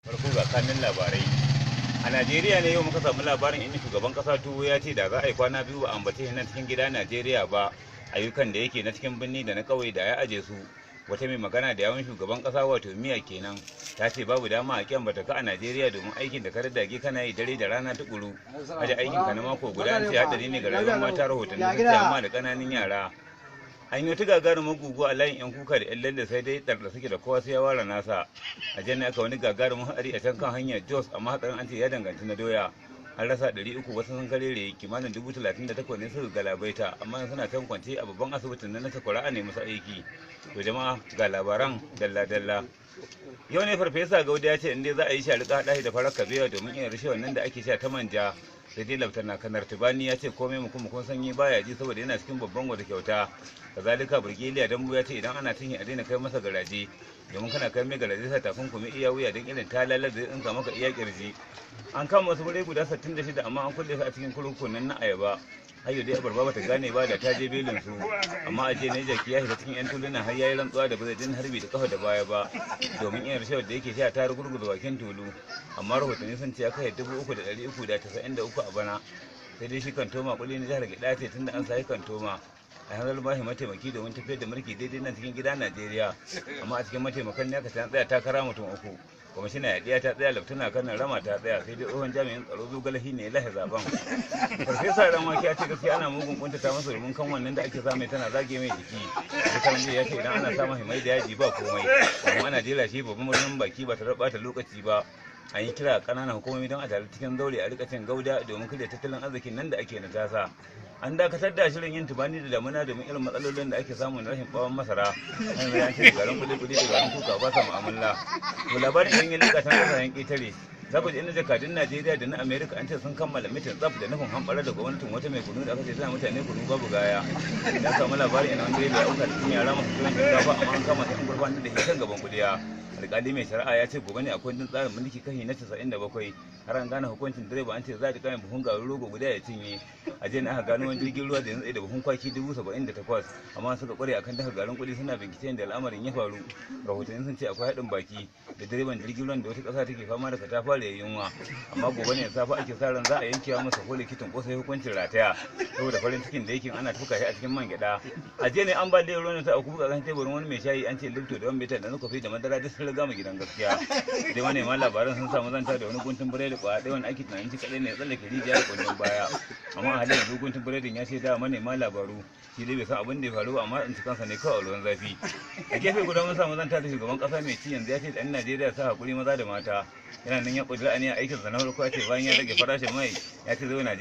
Farko ga kanin labarai. A Najeriya ne yau muka samu labarin inda shugaban kasa Tuwo ya ce da za a yi kwana biyu ba ambace nan cikin gida Najeriya ba, ayyukan da yake na cikin birni da na ƙauye da ya aje su. Wata mai magana da yawun shugaban kasa, wato Miya kenan, ta ce babu dama a kyan bata ka a Najeriya domin aikin da ka dage kana yi dare da rana tukuru. Aje aikin ka na mako guda an ce hadari ne ga rayuwar mata, rahotanni sun ce amma da ƙananan yara. An yi wata gagarumar guguwa a layin yan kuka da yan lalle, sai dai ɗarɗa suke da kowa sai ya ware nasa. A jan aka wani gagarumin hatsari a can kan hanyar Jos, amma hatsarin an ce ya danganci na doya. An rasa 300, wasu sun karere, kimanin 38,000 ne suka galabaita, amma suna can kwance a babban asibitin na Sakwara a nemi su aiki. To jama'a, ga labaran dalla dalla. Yau ne Farfesa Gauda ya ce in dai za a yi sharika haɗa da farar kabewa domin iya rushe wannan da ake sha ta manja. Sai dai Laftana Kanar Tubani ya ce komai mukum kun sanyi baya ji saboda yana cikin babban wata kyauta. Kazalika Burgeliya Dambu ya ce idan ana cinye a daina kai masa garaje, domin kana kai mai garaje sa takunkumi iya wuya don irin talalar da tsinka maka iya kirji. An kama wasu murai guda 66, amma an kulle su a cikin kurkunan na ayaba. Hayo dai abarba bata gane ba da ta je belin su. Amma a je ne jaki ya shiga cikin yan tuluna har yayi rantsuwa da ba zai din harbi da kafa da baya ba, domin irin rashawar da yake sha ta rugurguza bakin tulu. Amma rahotanni sun ce ya kai 3,393 a bana. Sai dai shi Kantoma Kuli na jihar Gida ce tunda an sayi Kantoma a yanzu ba shi mataimaki domin tafiyar da mulki daidai nan cikin gida Najeriya. Amma a cikin mataimakan ne aka tsaya takara mutum uku: kwamishina Yadiya ta tsaya, Laftana Kanan Rama ta tsaya, sai dai tsohon jami'in tsaro Zogalahi ne ya lashe zaben. Farfesa Dan Wake ya ce gaskiya ana mugun kuntata masa domin kan wannan da ake samu tana zage mai jiki. Shekaran jiya ya ce idan ana samun mai da yaji ba komai, amma ana jera shi babban murnin baki ba tare bata lokaci ba. An yi kira ƙananan hukumomi don a tare cikin zaure a rika cin gauda domin karya tattalin arzikin nan da ake na tasa. An dakatar da shirin yin tubani da damuna domin irin matsalolin da ake samu na rashin bawon masara. An yi an ce garin kuli kuli da garin kuka ba sa mu'amala. To labarin idan ya leka ta kasashen ƙetare, za ku ji inda jakadun Najeriya da na Amerika an ce sun kammala mitin tsaf da nufin hamɓarar da gwamnatin wata mai kunu da aka ce tana mutane kunu babu gaya. Ya samu labarin ina wani direba ya auka cikin yara masu tuwon shinkafa, amma an kama sai an gurfanar da shi kan gaban kuliya. Alƙali mai shari'a ya ce gobe ne a kundin tsarin mulki kashi na 97 har an gane hukuncin direba, an ce za a kame buhun garin rogo guda ya cinye. A jiya ne aka gano wani jirgin ruwa da ya nutse da buhun kwaki 78,000, amma suka kware akan dafa garin kuɗi, suna bincike da al'amarin ya faru. Rahotanni sun ce akwai haɗin baki da direban jirgin ruwan da wata ƙasa take fama da katafare yunwa. Amma gobe ne safe ake sa ran za a yankewa masa kole kitin kosai hukuncin rataya saboda farin cikin da yake ana tuka shi a cikin man gyaɗa. A jiya ne an ba da ruwan ta aku buga kan teburin wani mai shayi, an ce Lipto da wani beta da nuka da madara duk sun riga mu gidan gaskiya. Dai manema labaran sun samu zanta da wani guntun biredi kwaya ɗaya wani ake tunanin shi kaɗai ne ya tsallake rijiya da kundin baya. Amma a halin yanzu guntun biredin ya shaida manema labaru shi dai bai san abin da ya faru ba, amma tsinci kansa ne kawai a ruwan zafi. A gefe guda mun samu zanta da shugaban ƙasa mai ci yanzu, ya ce ɗan Najeriya sa hakuri maza da mata, yana nan ya ƙudiri aniyar aikinsa na farko, ya ce bayan ya rage farashin mai ya ce zai